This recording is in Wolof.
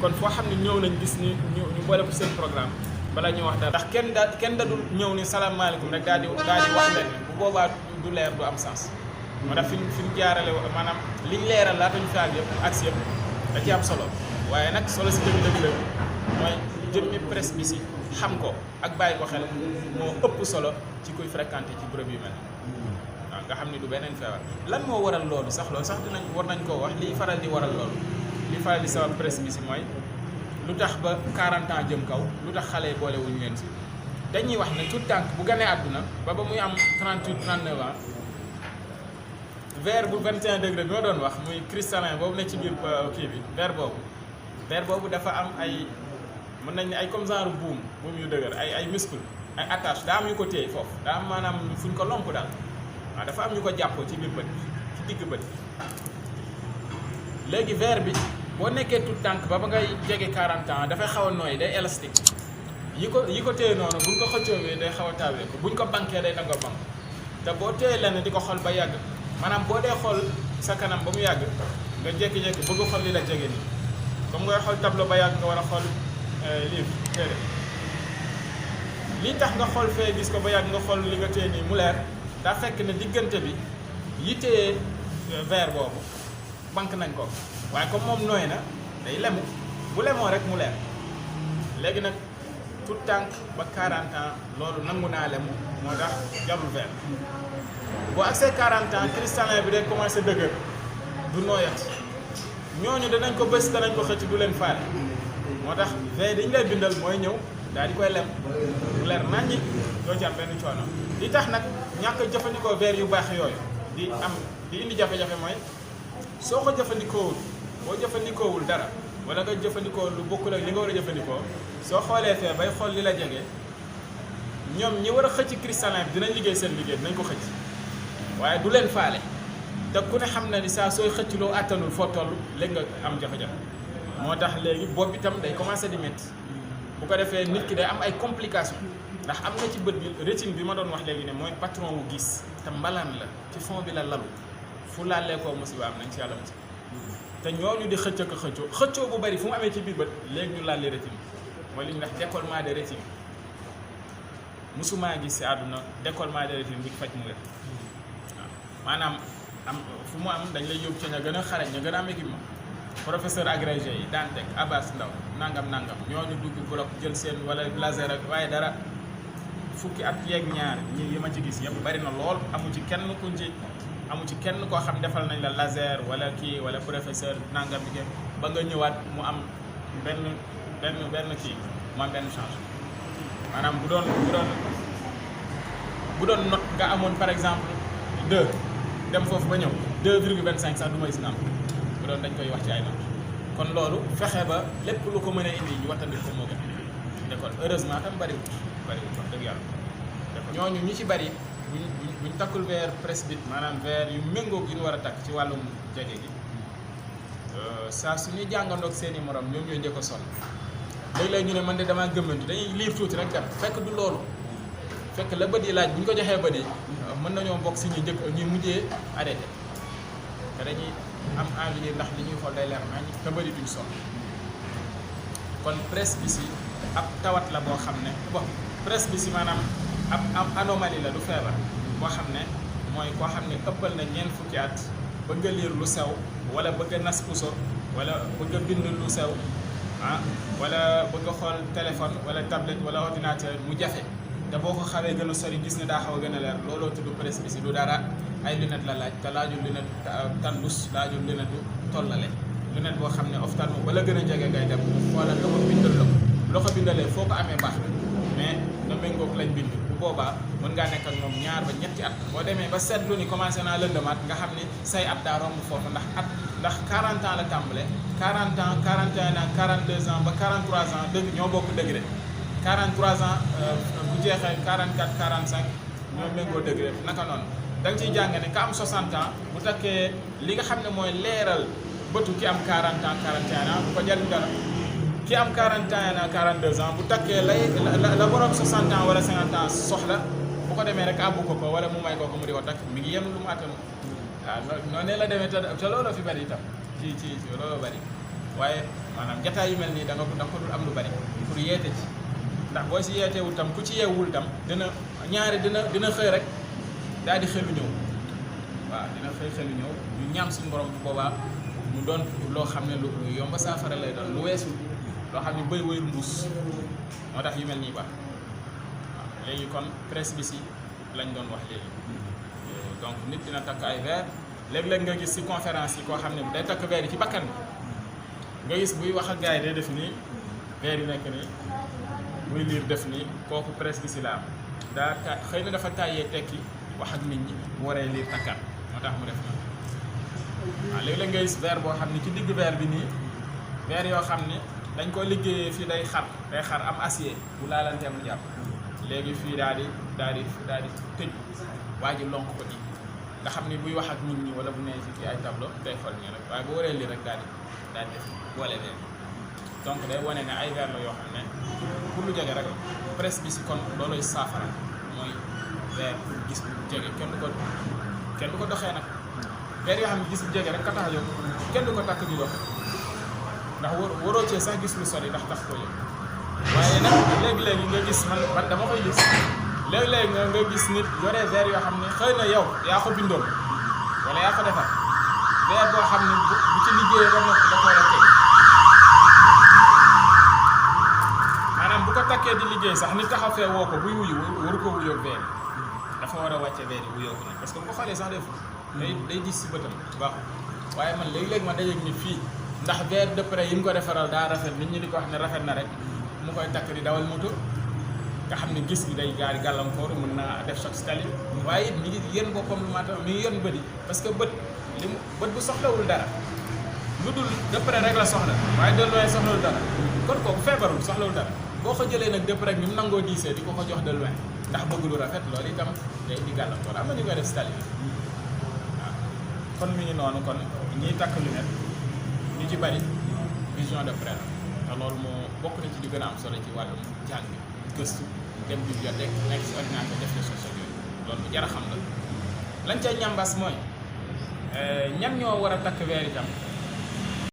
kon foo xam ne ñëw nañ gis ni ñu boole ko seen programme bala ñu wax dara ndax kenn dadul ñëw ni salaamaaleykum rek daal di wax leen bu boobaa du leer du am sens moo tax fi ñu jaarale maanaam liñ leeral laata ñu faal yëpp aksi yëpp da ci am solo waaye nag solo si dëgg la mooy jëmmi presse bi si xam ko ak bàyyi ko xel moo ëpp solo ci kuy fréquenté ci bërëb yu mel waaw nga xam ni du beneen feebar lan moo waral loolu sax war nañ koo wax liy faral di waral loolu li faral di sabab presse bi si mooy lu tax ba 40 ans jëm kaw lu tax xale yi boole wuñu leen si dañuy wax ne tout tànk bu ganee àdduna ba muy am 38 39 ans verre bu 21 degré bi ma doon wax muy cristallin boobu ne ci biir kii bi verre boobu dafa am ay mën nañ ne ay comme genre buum yu dëgër ay muscle ay attache daa am yu ko téye foofu daa am maanaam fuñ ko lonk daal waaw dafa am ñu ko jàppoo ci biir bët ci digg bët léegi verre bi boo nekkee tout tànk ba ngay jege 40 ans dafay xaw a nooy day élastique yi ko téye noonu buñ ko xëccoowee day xaw a taawee ko buñ ko bankee day nangoo bank te boo téye lenn di ko xool ba yàgg maanaam boo dee xool sa kanam ba mu yàgg nga jékki-jékki bëgg xool li la jege nii comme ngay xool tableau ba yàgg nga war a xool livre téere lii tax nga xool fee gis ko ba yàgg nga xool li nga téye nii mu leer daa fekk ne diggante bi yi téye verre boobu bank nañ ko waaye comme moom nooy na day lemu bu lemoo rek mu leer léegi nag tout tànk ba 40 ans loolu nangu naa lemu moo tax jarul verre boo agsee 40 ans cristallin bi day commencé dëgër du nooyat ñooñu danañ ko bës danañ ko xëcc du leen faale moo tax verre yi ñu lay bindal mooy ñëw daal di koy lem mu leer naññi doo ci am benn coono li tax nag ñàkk a jëfandikoo verre yu baax yooyu di indi jafe-jafe mooy soo ko jëfandikoowul boo jëfandikoowul dara wala nga jëfandikoo lu bokkul ak li nga war a jëfandikoo soo xoolee fee bay xool li la jege ñoom ñi war a xëcc cristallin bi dinañ liggéey seen liggéey dinañ ko xëcc waaye du leen faale te ku ne xam na ni saa sooy xëcc loo àttanul foo toll léegi nga am jafe-jafe moo tax léegi bopp itam day commencé di métti bu ko defee nit ki day am ay complications ndax am na ci bët bi rétine bi ma doon wax léegi ne mooy patron wu gis te mbalaan la ci fond bi la lalu fu laalee koo musiba am nañ ci yàlla musi te ñooñu di xëccoo bu bari fu mu amee ci biir bët léegi ñu laal rétine mooy li ñu wax décollement de rétine musuma gis si àdduna décollement de rétine bu faj mu wér waaw maanaam am fu mu am dañ lay yóbbu ci ña gën a xarañ ña gën a am équipement professeur agrégé yi Dantec Abbas Ndaw nangam ñooñu dugg bloc jël seen wala laser ak waaye dara fukki at yeeg ñaar ñi yi ma ci gis yëpp bari na lool amu ci kenn koo xam defal nañ la laser wala kii wala professeur nangam bi ba nga ñëwaat mu am benn kii mu am benn change maanaam bu doon note nga amoon par exemple 2 dem foofu ba ñëw 2,25 sax du ma gis na am bu doon dañ koy wax ci ay note kon loolu fexe ba lépp lu ko mën a indi ñu wattandik ko moo gën d'accord heureusement tam bariwul wax dëgg yàlla ñooñu ñi ci bari buñ takkul verre presbyte maanaam verre yu méngoog yu ñu war a takk ci wàllum jege gi saa su ñuy jàngandoog seeni morom ñoom ñooy njëkk a sonn léeg-léeg ñu ne man de damaa gëmmantu dañuy liir tuuti rek dem fekk du loolu fekk la bët yi laaj bu ñu ko joxee bët yi mën nañoo bokk si ñu mujjee arrêté te dañuy am envie ndax li ñuy xool day leer nañ te bëri duñ sonn kon presse bi si ab tawat la boo xam ne presse bi si maanaam ab anomalie la du feebar boo xam ne mooy koo xam ne ëppal na ñeent fukki at bëgg a liir lu sew wala bëgg a nas puso wala bëgg a bind lu sew wala bëgg a xool téléphone wala tablette wala ordinateur mu jafe te boo ko xawee gën a sori gis ne daa xaw a gën a leer looloo tudd presse bi si du dara ay lunette la laaj te laajul lunette tandus laajul lunette tollale lunette boo xam ne ophtalmo bala gën a jege ngay dem xoolal la ko bindal la ko bindalee foo ko amee baax mais na méngoog lañ bind bu boobaa mën ngaa nekk ak moom ñaar ba ñetti at boo demee ba seetlu ni commencé naa lëndamaat nga xam ni say at daa romb foofu ndax 40 ans la tàmbale 40 ans 41 ans 42 ans ba 43 ans dëgg ñoo bokk degré 43 ans bu jeexee 44 45 ñoo méngoo degré naka noonu da nga ciy jàng ne ka am 60 ans bu takkee li nga xam ne mooy leeral bëtu ki am 40 ans 41 ans bu ko jariñ dara ki am 41 ans 42 ans bu takkee la borom 60 ans wala 50 ans soxla bu ko demee rek àbbu ko wala mu may ko mu di ko takk mi ngi yem lu mu attanu waaw noonu la demee te looloo fi bari itam ci looloo bari waaye maanaam jataay yu mel nii da nga ko dul am lu bari pour yeete ci ndax boo si yeeteewul tam ku ci yeewul tam dina xëy rek daal di xelu ñëw waaw dina xelu ñëw ñu ñaan suñu borom bu boobaa mu doon loo xam ne lu yomba saafara lay doon lu weesu loo xam ne bëy wëyul mbuus moo tax yu mel nii baax waaw léegi kon presbytie lañ doon wax léegi donc nit dina takk ay verre léeg-léeg nga gis ci conférence yi koo xam ne day takk verre yi ci bakkan bi nga gis buy wax ak gars yi day def nii verre yi nekk nii muy liir def nii kooku presbytie la am daa xëy na dafa tàyyee tekki wax ak nit ñi bu waree liir takkaat moo tax mu def na waaw léeg-léeg nga gis verre boo xam ne ci digg verre bi nii verre yoo xam ne dañ ko liggéeyee fii day xar am acier bu laalantee mu jàpp léegi fii daal di tëj waa ji lonk ko nii nga xam ni buy wax ak nit ñi wala bu nee ci ay tableau day xool nii rek waaye bu waree lii rek daal di def boole verre donc day wane ne ay verre la yoo xam ne pour lu jege rek la presbytie kon looloy saafara mooy verre pour gis bu jege kenn du ko doxee nag verre yoo xam ne gis bu jege rek ka tax a jóg kenn du ko takk di dox ndax waroo cee sax gis lu sori ndax tax ko jóg waaye nag léegi-léegi nga gis man dama koy gis léegi-léegi nga gis nit yore verre yoo xam ne xëy na yow yaa ko bindoon wala yaa ko defar verre boo xam ne bu ci liggéeyee ba noppi da ko war a teg maanaam bu ko takkee di liggéey sax nit taxaw fee woo ko buy wuyu waru ko wuyoo verre dafa war a wàcce verre yi wuyoo ko nag parce que bu ko xoolee sax def day gis si bëtam baaxul waaye man léegi-léegi ma dajeeg ni fii ndax verre de près yi mu ko defaral daa rafet nit ñi di ko wax ne rafet na rek mu koy takk di dawal moto nga xam ne gis gi day gaari gàllankoor mën naa def choc tali waaye it mi ngi yéen boppam lu maanaam mi ngi yéen bët yi parce que bët bu soxlawul dara lu dul de près rek la soxla waaye de loin soxlawul dara kon kooku feebarul soxlawul dara boo ko jëlee nag de près rek ni mu nangoo diisee di ko jox de loin ndax bëgg lu rafet loolu itam day indi gàllankoor am na ñu koy def si tali bi waaw kon mi ngi noonu kon ñiy takk lunette ñu ci bari vision de près la te loolu moo bokk na ci di gën a am solo ci wàllum jàng gëstu dem bibliothèque nekk si ordinateur def recherche ak yooyu loolu bu jar a xam la lañ cay ñambas mooy ñan ñoo war a takk verre itam